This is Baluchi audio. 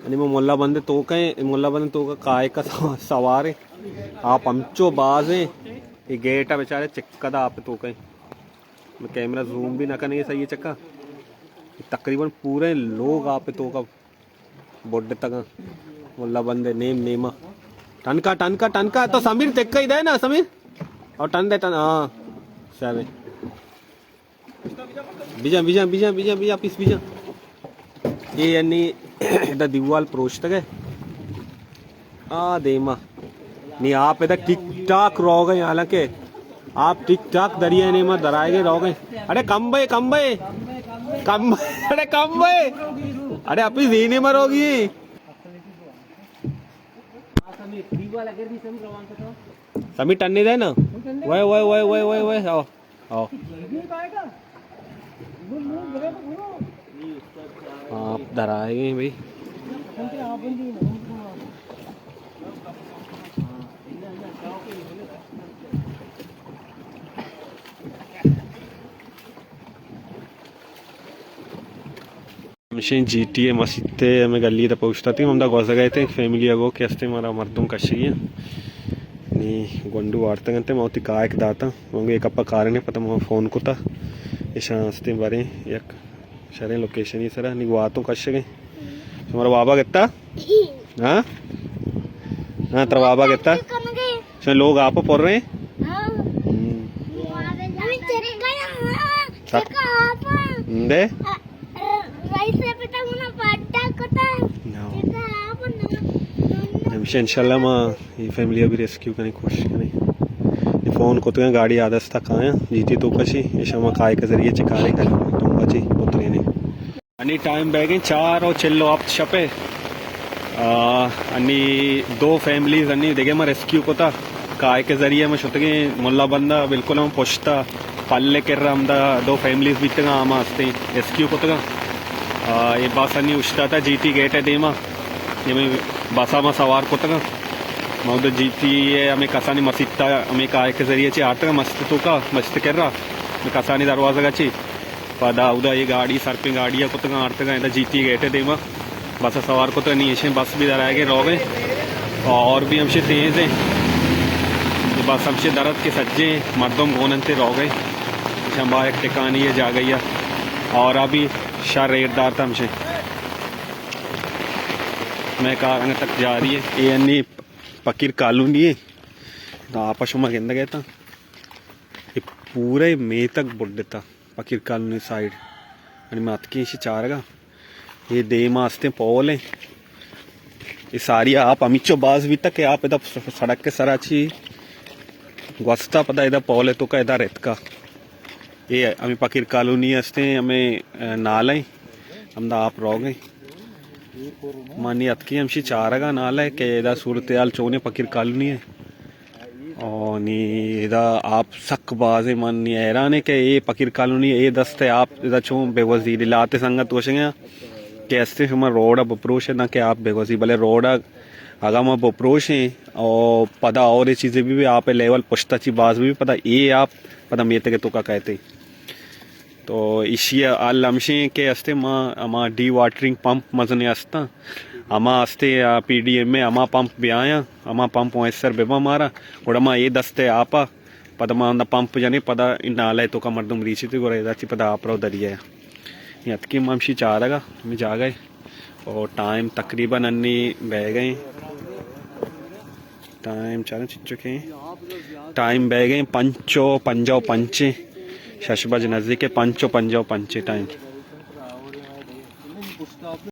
یعنی ما ملا بند توک ایں، ملا بند توک کائک ءَ سوار ایں۔ آپ ہمچو باز ایں، اے گیٹ ءَ بچارے چکا دا آپ توک ایں۔ میں کیمرہ زوم بھی نہ کنیں صحیح چکا۔ تقریباً پورے لوگ آپ توک ءَ بڈتگاں۔ ملا بند ءِ نیم نیما۔ ٹنکا، ٹنکا، ٹنکا۔ تو سمیر تکئی دے نا، سمیر۔ اور ٹن دے، ٹن۔ ہاں۔ شابے۔ بجا، بجا، بجا، بجا، بجا، پیس بجا۔ اے یعنی ادا دیوال پروشتگ ءَ۔ آ دیما۔ نی آپ ادا ٹک ٹاک روگ ءَ، حالانکہ آپ ٹک ٹاک دریا ءِ نیما درائے گئے روگ ءَ۔ اڑے کم بے، کم بے۔ کم، اڑے کم بے۔ اڑے اپی زینے مروگی۔ سمی ٹنی دے نا۔ وے، وے، وے، وے، وے، وے۔ آؤ۔ آؤ۔ آپ در آئے گئے بھائی۔ ہمشیں جی ٹی اے مسیت ءِ ہمے گلی ءِ دپ ءَ اوشتاتیں، ہمدا گوزگ ءَ اتیں، فیملی ءَ گوں کہ استیں مارا مردم کشگی ایں۔ نی گونڈو وارتگ انت، ما وتی کائک داتاں، من گوں اے گپ ءَ کاریں، پدا ما فون کتا، ایشاں استیں بریں یک شریں لوکیشنی سرا، نی گواتوں کشگ ءَ ایں۔ شمارا وابا گتا؟ ہاں؟ ہاں، ترا وابا گتا؟ شمے لوگ آپ پر ایں؟ ہاں۔ ہم۔ ہمیں چکا، ہاں، سب چکا آپ۔ دے؟ رئیس ءِ پتا منا پاٹا کتا۔ نو۔ چکا آپ نہ۔ ہمشہ انشاءاللہ ما اے فیملی ءَ بھی ریسکیو کنیں کوشش کنیں۔ اے فون کتگاں گاڑی آ دستا کایاں، جی ٹی اے توکا چی، ایشاں ما کائک ءِ ذریعے چی کاریں کنیں، توکا چی اترینیں۔ انی ٹائم بیگیں چار و چل و ہپت شپ ءَ۔ آ، انی دو فیملیز انی دگہ ما ریسکیو کتا۔ کائک ءِ ذریعے ما شتگیں ملا بند ءَ، بالکل ہم پشت ءَ پل ءِ کرا ہمدا دو فیملیز بیتگاں، آ ما ہستیں ریسکیو کتگاں۔ آ، اے بس انی اوشتاتا جی ٹی گیٹ ءِ دیما۔ اے ہمے بس ءَ ما سوار کتگاں۔ ما اودا جی ٹی ءِ ہمے کسانی مسیت ءَ ہمے کائک ءِ ذریعے چی آرتگاں مسجد توکا، مسجد ءِ کرا۔ ہمے کسانی دروازگ ءَ چی۔ پدا اودا اے گاڑی، سرپیں گاڑی ءَ کتگاں آرتگاں ادا جی ٹی گیٹ ءِ دیما۔ بس ءَ سوار کتگاں، نی ایشیں بس بھی در آئیگیں روگیں اور بھی ہمشے تیز ایں۔ اے بس ہمشے در ات کہ سجیں مردم گون انت روگیں۔ ایشاں با یک ٹکانی ءِ جاگہی ءَ اور ابھی شر ایر دارتا ہمشے۔ مئے کار انگت تک جاری ایں۔ اے انی پکیر کالونی ایں۔ دا آپ ءَ شما گندگ ءَ اتاں۔ اے پورے میتگ بڈتا۔ پکیر کالونی سائیڈ۔ انی ما اتکیں ایشی چارگا۔ اے دیما استیں پول ایں۔ اے ساری آپ ہمیچو باز بیتا کہ آپ ادا سڑک ءِ سرا چی گوستا، پدا ادا پول ءِ توکا ادا رتکا۔ اے ہمے پکیر کالونی استیں، ہمے، اے، نالہ ایں، ہمدا آپ روگ ایں۔ ما نی اتکیں ہمشی چارگا نالہ کہ ادا صورتحال چونیں پکیر کالونی ءِ۔ او نی ادا آپ سک بازیں، من نی حیران ایں کہ اے پکیر کالونی اے دست ءِ آپ ادا چون بے وزی۔ لاتے سنگت گوشگ ءَ کہ استیں شما روڈ ءَ بپروش نہ کہ آپ بے وزی، بلے روڈ ءَ اگاں ما بپروشیں او پدا اور اے چیزے بھی، بھی آپ ءِ لیول پشتا چی باز بھی، پدا اے آپ پدا میتگ ءِ توکا کئیت۔ تو ایشی ءِ حل ہمشیں کہ استیں ما، ہما ڈی واٹرنگ پمپ مزنیں استاں، ہما استیں، آ، پی ڈی ایم ءِ ہما پمپ بیایاں، ہما پمپ میسر بباں مارا، گڑا ما اے دست ءِ آپ ءَ پدا ما ہندا پمپ جنیں، پدا اے نالہ ءِ توکا مردم ریچیت، گڑا ادا چی پدا آپ رو دریا ءَ۔ اے اتکیں ما ہمشی چارگا، ہمے جاگہ ءَ۔ او ٹائم تقریباً انی بیگیں۔ ٹائم چاریں چچو کہ ٹائم بیگیں پنچ و پنجاہ و پنچ ایں۔ شش بج نزدیک ایں، پنچ و پنجاہ و پنچ ایں ٹائم۔